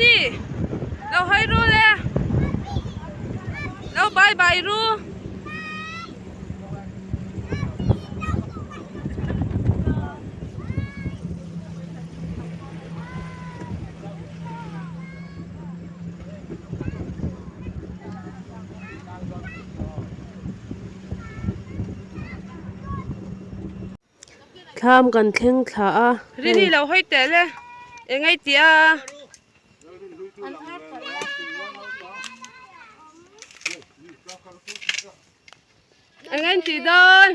Rini lo hawi ru le lo bye bye ru. Thlam kan thleng thla a hei. Rini lo hawi teh le eng ei tih a. Eng ei tih dawn.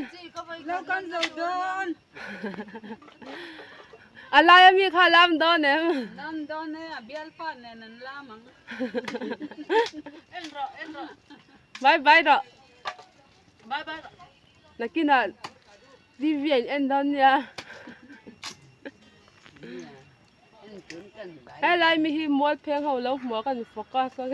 A lai ami kha a lam dawn em. Lam dawn e a bialpa nen an lam ang. En rawh en rawh. Bye bye rawh. Bye bye rawh. Nakinah TV a in en dawn nia. Helai mi hi mual pheng ho lo hmuh a kan focus a.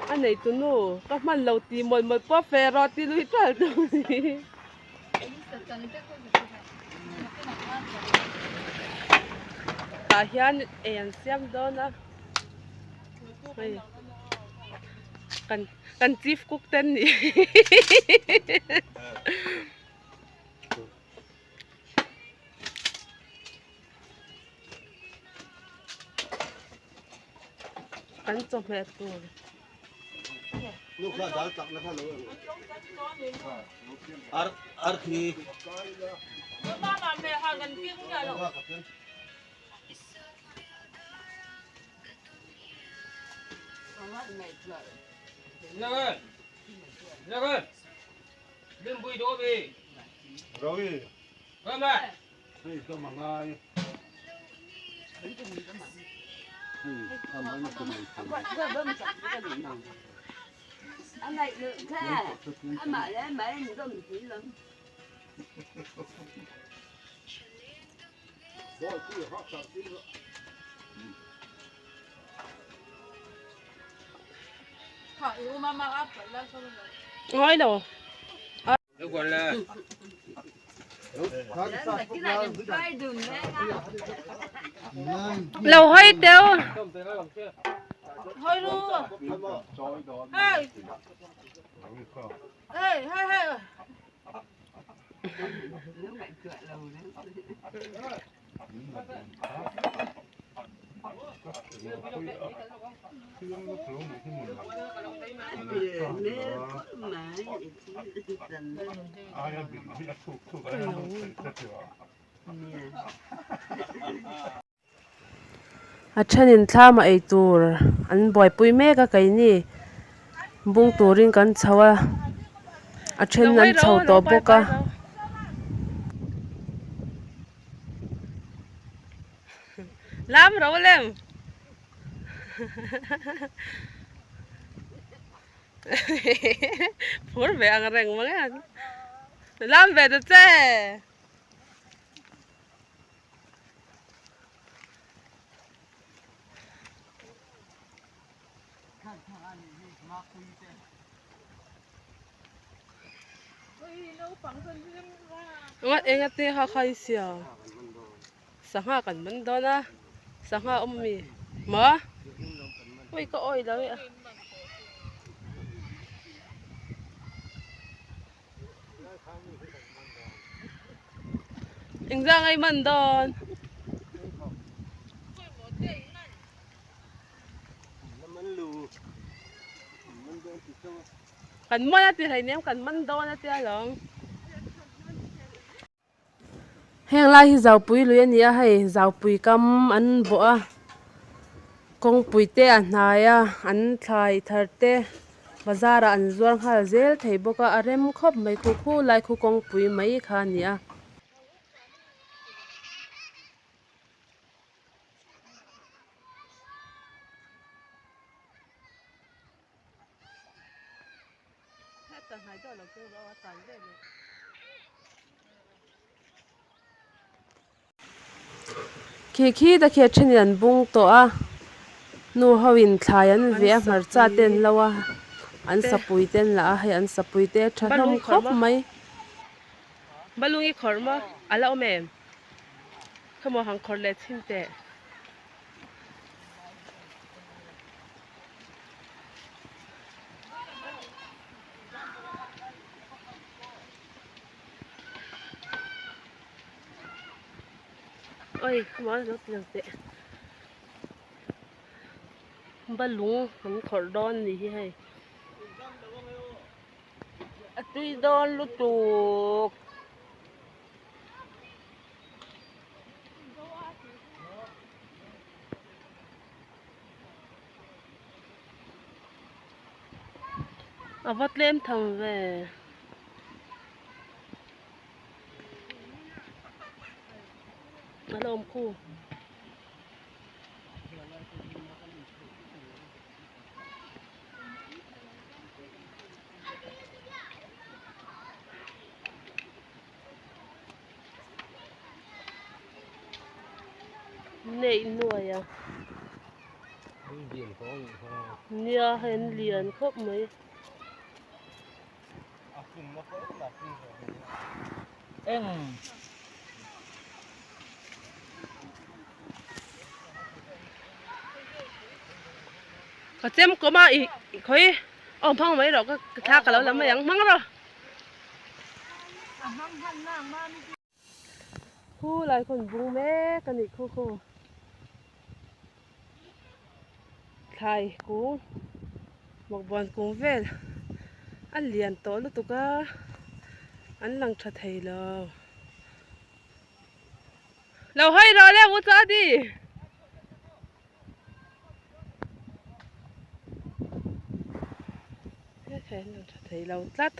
A nei tu nu ka hman lo tih mawlh mawlh pawh fe rawh ti lui tal tu ni. Tah hian ei an siam dawn a hei kan kan chief cook te an ni. Kan chawhmeh tur. Ngawi lo. Lo hawi teu. Hawi lu. Hey. Hey, hey, hey. A thenin thlam a ei tur an buaipui mek a keini bung turin kan chho a a then an chho tawh bawk a. Lam ro lem. Phur ve ang reng mang e. Lam ve ta che. Ngat enga te ha khai sia sangha kan man dawn a sangha awm mi maw ui ka awi lo e engzah ngai man dawn. Kan man a ti hleinem kan man dawn a tia lawm. Heng lai hi zaupui lui a ni a hei zaupui kam an bawh a kawngpui te a hnai a an thlai thar te bazar ah an zuar nghal zel thei bawk a a rem khawp mai khu khu lai khu kawngpui mai kha a ni a. Khi khi te khi a thenin an bung tawh a nu ho in thlai an veh a hmarcha te an lo a an sapui te an la a hei an sapui te a tha hlawm khawp mai. Balung i khawrh maw? A la awm em? Khawmaw hang khawrh leh chhin teh. Oi khawmaw lo ti lang teh. Balung an khawrh dawn a nih hi hei. A tui dawn lutuk. A va tlem tham ve. A la awm khu. Neih nuai a nia hei an lian khawp mai. Ka chem kawm a i khawi aw hmang mai rawh ka thla ka lo la mai ang hmang rawh. Khu lai khawn bung mek a nih khu khu thlai kung bawkbawn kung vel a lian tawh lutuk a an lang tha thei lo. Lo hawi rawh le u chuan i. He thei an lang tha thei lo tlat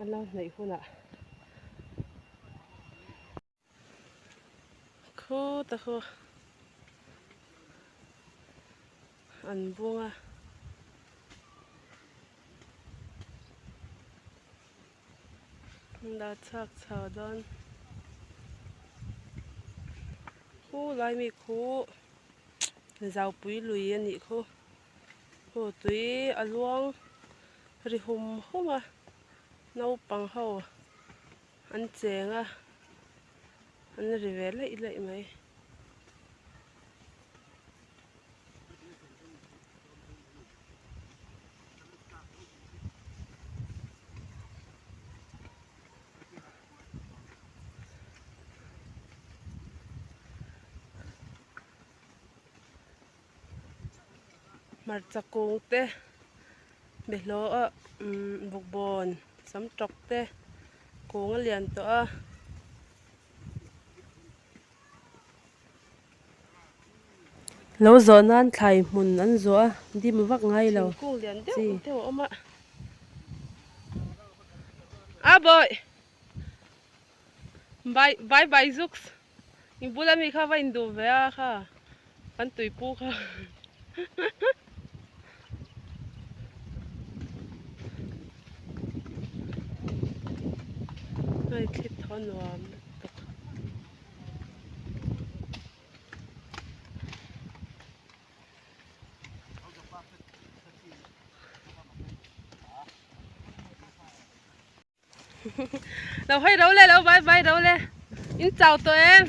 an lo hnaih hunah khawta khaw an bung a. Dah chhuak chho dawn khu lai mi khu zaupui lui a nih khu khu tui a luang ri hum hum a naupang ho an cheng a an ri ve laih laih mai. Hmarcha kung te behhlawh ah umm bawkbawn sam tawk te kung a lian tawh a. Lo zawh nan thlai hmun an zawh a, dim vak ngai lo. Thingkung lian deuh deuh a awm a. A bawih! Bye bye bye zuks. In bula mi kha va induh ve a kha. Kan tuipu kha. Hei thli thaw nuam lutuk. Lo hawi ro le lo vai vai ro le in chau tawh em.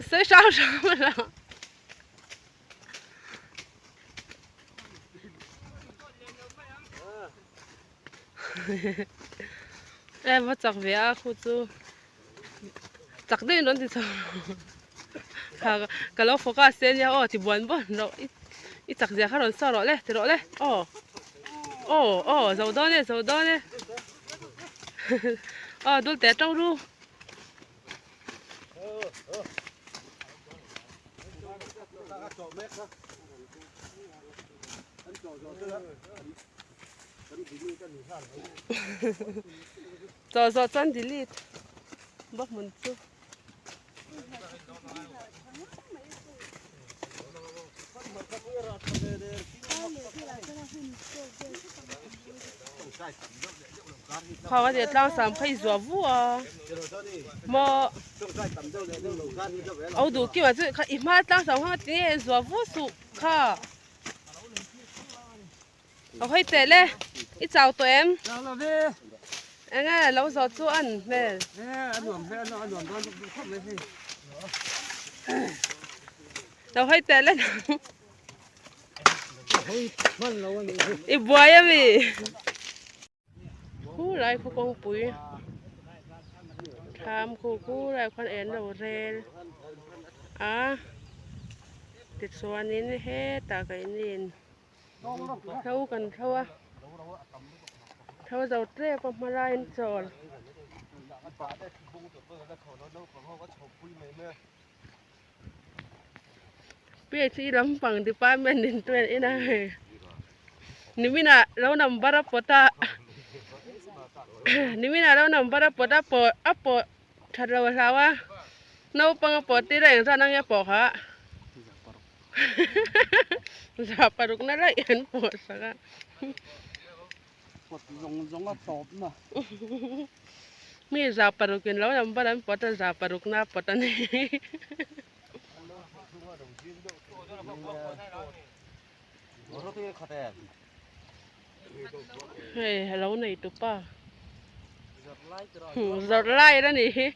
Sawi hrang hrang lo. E va chak ve a khu chu chak deuh in rawn ti chho kha ka lo focus che ania aw ti buan buan rawh i chak zia kha rawn saw rawh le ti rawh le aw aw aw zo dawn e zo dawn e aw dul teh tang ru. Chaw zawh chuan delete bawk hmun chu. Khau a nia tlang sam kha i zuah vu a maw au duh kim ah chu i hma tlang sam kha tinge zuah vu suh kha. A hawi teh le, i chau tawh em? Chau lo ve. Enge lo zawh chu an hmel. E a nuam hle a nuam dawn duh khawp mai hei. Lo hawi teh le nang. Hawi hman lo a nih hi. I buai a mi? Khu lai khu kawngpui thlam khu khu lai khuan en lo rel a tichuanin hetah keinin hlo kan thlo a thlo zo tep a hma laiin chawl. PHE lampang department in chuan en a hei niminah lo number a pawt a niminah lo number a pawt a pawh a pawh that lo a hlau a naupang a pawh tir a engzat ang nge a pawh kha za paruk na laih an pawh sak a. Pawt zawng zawng a tawp na. Mi za paruk in lo number an pawt a za paruk na pawt a ni. Hei a lo nei tu pa zawrh lai a nih hi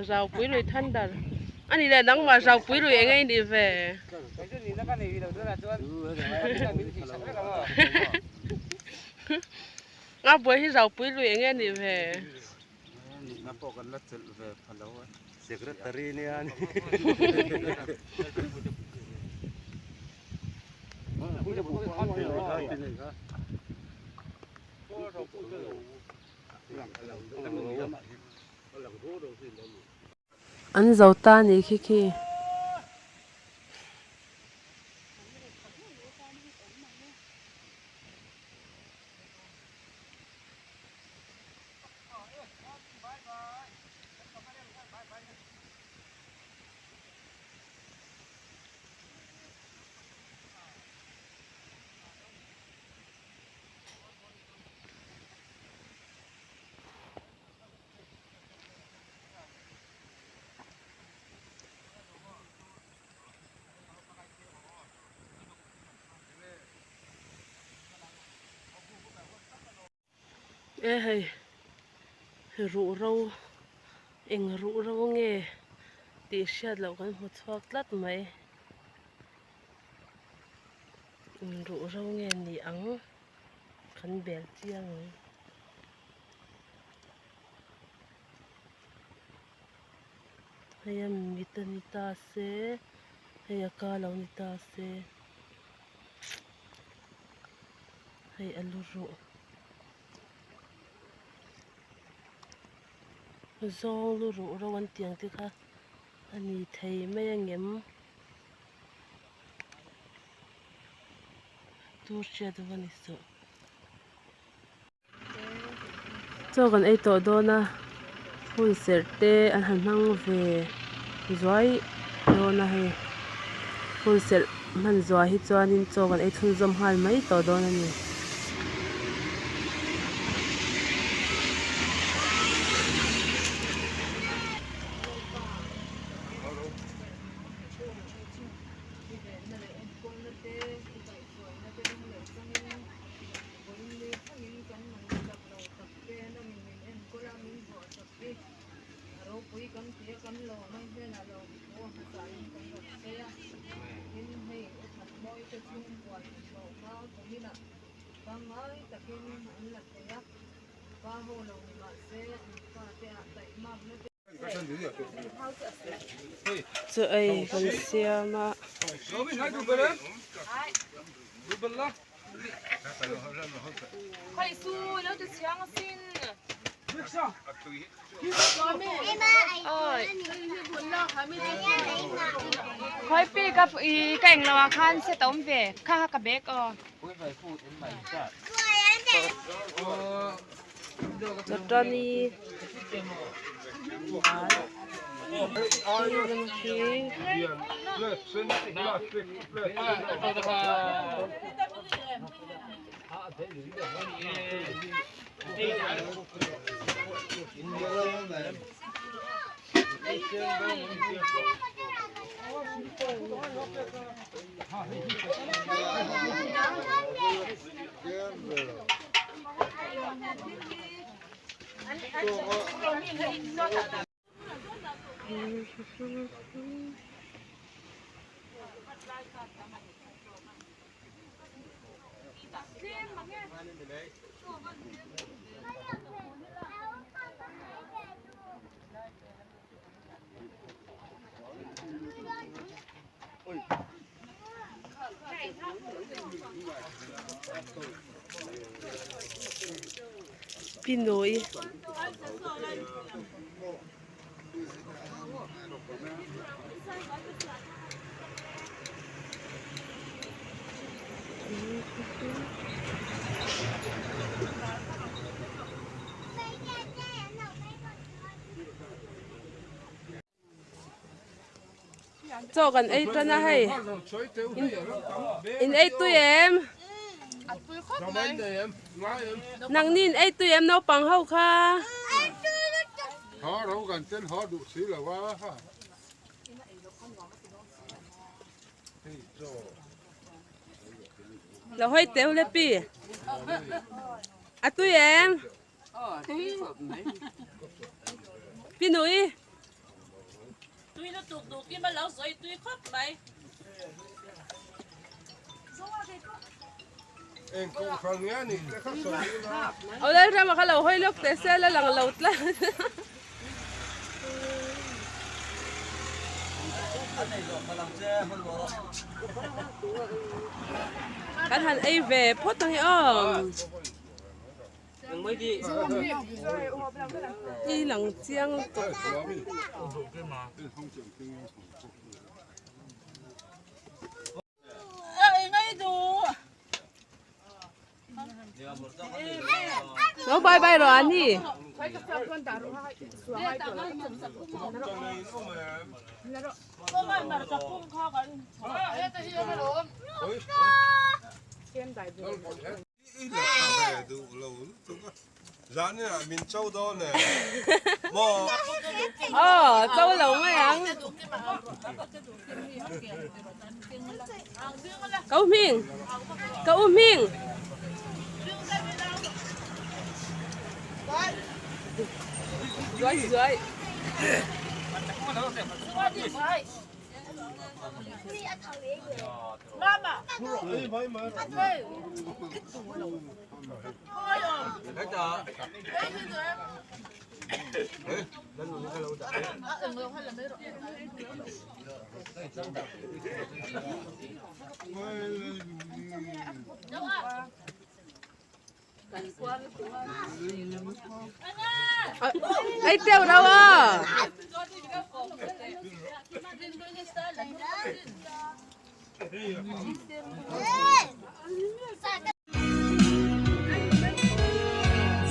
zaupui lui thandar a ni leh nangmah zaupui lui eng nge i nih ve. A buai hi zaupui lui eng nge nih ve. Nihna pawh kan la chelh ve pha lo a. Secretary nia ni. An zo ta nih khi khi. E hei ruh ro eng ruh ro nge tih hriat loh kan hmu chhuak tlat mai eng ruh ro nge ni ang kan bel chiang ang. Hei a mit a ni ta se hei a ka lo ni ta se. Hei a lu ruh zawng lu ruh ro an tih ang te kha a ni thei mai ang em tur hriat va ni suh. Chaw kan ei tawh dawn a hun serh te an han hmang ve zuai dawn a hei hun serh hman zuai hi chuanin chaw kan ei chhunzawm nghal mai tawh dawn a ni. Vawiin thlengin kan nunna chak lo tak te nangin min enkawl a, min vuah sak i, a ropui kan ti a, kan lawm a, i hnenah lo thu a hmasain kan rawn sawi a, tin hei u Thatmawi te chhungkua in hlawhma kuminah pangngai takin an la thei a, pa ho lo ni mahse an fate ah taihmakna te. Chaw ei kan siam a. Chutani Pinoy. Chaw kan ei tan a hei in ei tui em nangni in ei tui em naupang ho kha lo hawi teu le pi a tui em. Pi nui. Tui lutuk duh kim a lo sawi tui khawp mai. Aw Lalrama kha lo hawi lawk teh se la lang lo tlat. Kan han ei ve phawt ang e aw. I lang chiang lutuk. Lo bye bye rawh ani. Aw cho lo mai ang. Ka u hming. Ka u hming. Zuai zuai. Ei teuh rau a.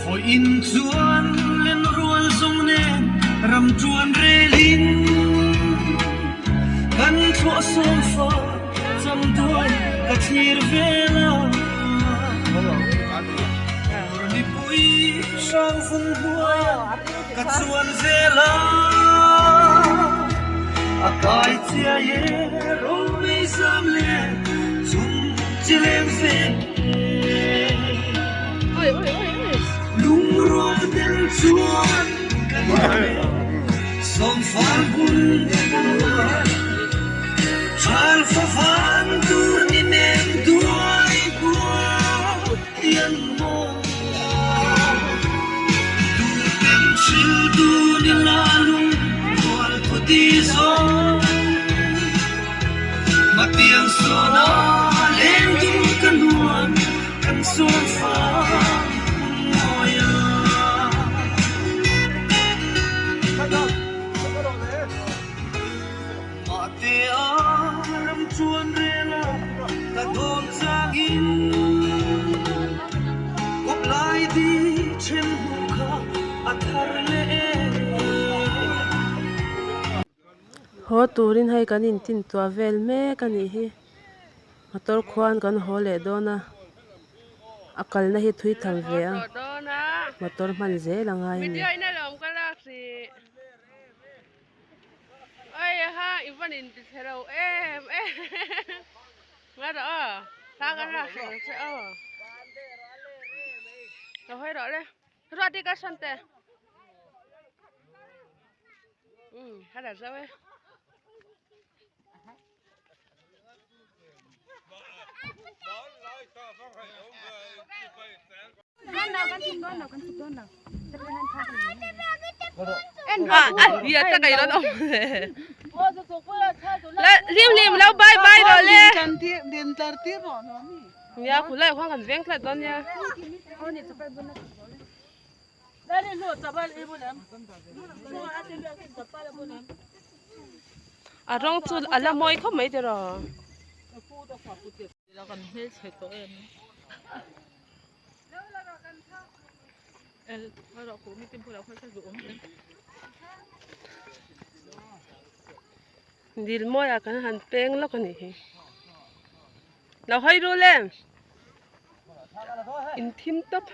Vawiin chuan lenrual zawng nen ram ṭuan relin kan thluah sawm fa cham duai ka thlir vel a. Ur mipui hrang vung hnuaia ka chuan vel a, a kai chiai e ro mei zam le chung chi leng ve. Lungrual tel chuan kan hre sawmfal bul buai Thal favan tur ni nem duai kuai an maw Duhtem hril tu ni la lung rual thu ti zawng Matiang sawna leng dum ka nuam kan sawn fa hun mawi a. Mahte a ram chuan rel a ka dawm changin kawp lai di then hnu kha a thar leh e. Haw turin hei kan intin tuah vel mek a nih hi motor khuan kan haw leh dawn a a kalna hi thui tham ve a motor hman zel a ngai a ni. inti chhe lo em em ngai rawh aw thla kan lak sak ang che aw lo hawi rawh le ruat hi ka hran teh um a la zo e. Lim lim lo bye bye rawh le. Nia khulai khuan kan veng tlat dawn nia. A rawng chu a la mawi khawp mai tiraw. Dil mawiah kan han peng lawk a nih hi. Lo hawi ru le. In thim tawp.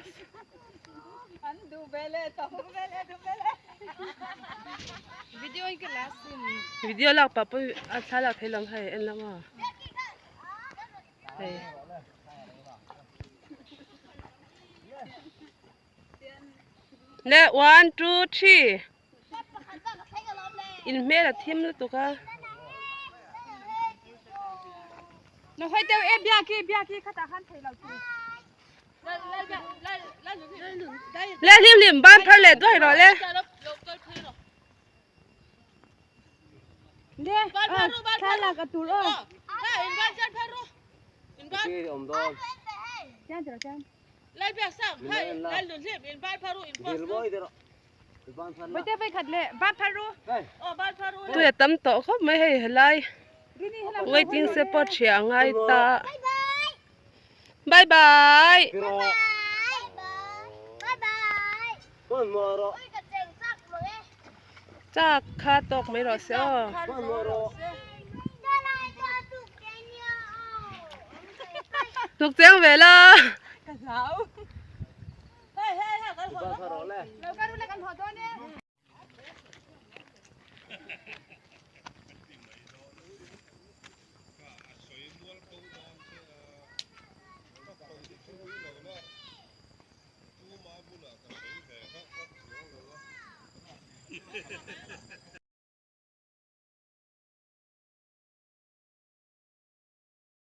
Video lak pah pawn a thla lak thei lo ang hei en lam a. Hei. Le 1 2 3 In hmel a thim lutuk a. Le hlim hlim ban phar leh duai rawh le. Tui a tam tawh khawp mai hei helai waiting se pawh ṭhiah a ngai ta bye bye chak kha tawk mai rawh se aw. Tuk cheng ve la.